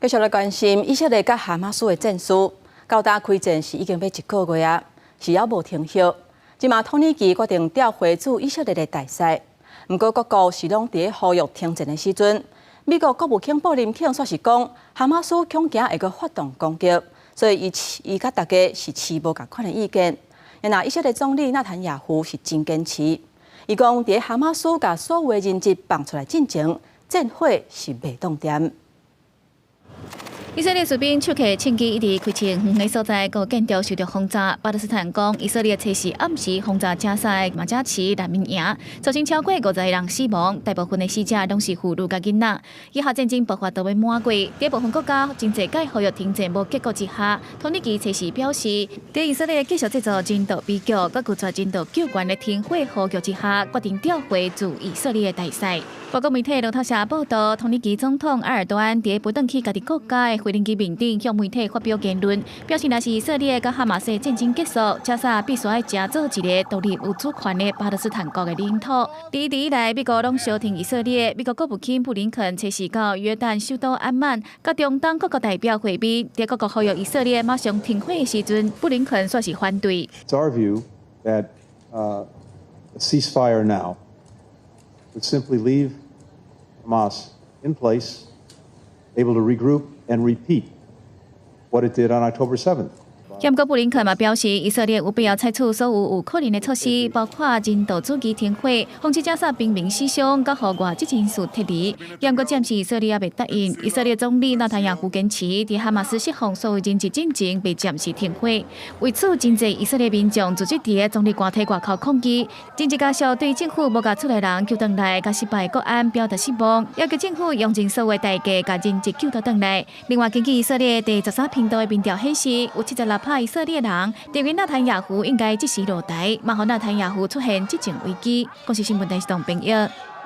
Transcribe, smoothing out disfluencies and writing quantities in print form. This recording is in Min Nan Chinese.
繼續來關心以色列佮哈馬斯的戰事，到今開戰是已經欲一個月啊，是猶無停歇。這馬土耳其決定調回駐以色列的大使，毋過各國是攏佇咧呼籲停戰的時陣，美國國務卿布林肯煞是講，哈馬斯恐驚會閣發動攻擊，所以伊伊佮大家是持無仝款的意見。若以色列總理納坦雅胡是真堅持，伊講佇哈馬斯共所有人質放出來進前，戰火是袂凍定。以色列士兵手提槍支一直開槍，遠的所在閣建築受著轟炸。巴勒斯坦講，以色列測試暗時轟炸加沙的馬加齊難民營，造成超過50個人死亡，大部分的死者攏是婦女佮囡仔。以哈戰爭爆發到欲滿月，佇部分國家真濟擺呼籲停戰無結果之下，土耳其測試表示，佇以色列繼續製造人道悲劇，閣拒絕人道救援的停火呼籲之下，決定調回駐以色列的大使。法國媒體路透社報道，土耳其總統埃爾多安佇飛轉去家己國家的飛行機面頂向媒體發表言論，表示若是以色列佮哈馬斯戰爭結束，加沙必須愛成做一個獨立有主權的巴勒斯坦國的領土。一直以來，美國攏相挺以色列。美國國務卿布林肯測試到約旦首都安曼，佮中東各國代表會面，佇各國呼籲以色列馬上停火的時陣，布林肯煞是反對。 It's our view that a ceasefire now would simply leave Hamas in place, able to regroup and repeat what it did on October 7th. 毋過布林肯嘛表示，以色列有必要採取所有有可能的措施，包括人道主義停火、防止加沙平民死傷，佮予外籍人士撤離。毋過暫時以色列猶未答應。以色列總理納坦雅胡堅持，佇哈馬斯釋放所有人質進前，袂暫時停火。為此，真濟以色列民眾組織佇總理官邸外口抗議。人質家屬對政府無共厝內人救轉來，佮失敗國安表達失望，要求政府用盡所有代價共人質救倒轉來。另外，根據以色列第13頻道的民調顯示，有76%以色列人認為納坦雅胡應該即時落台，嘛予納坦雅胡出現執政危機。公視新聞電視台編譯。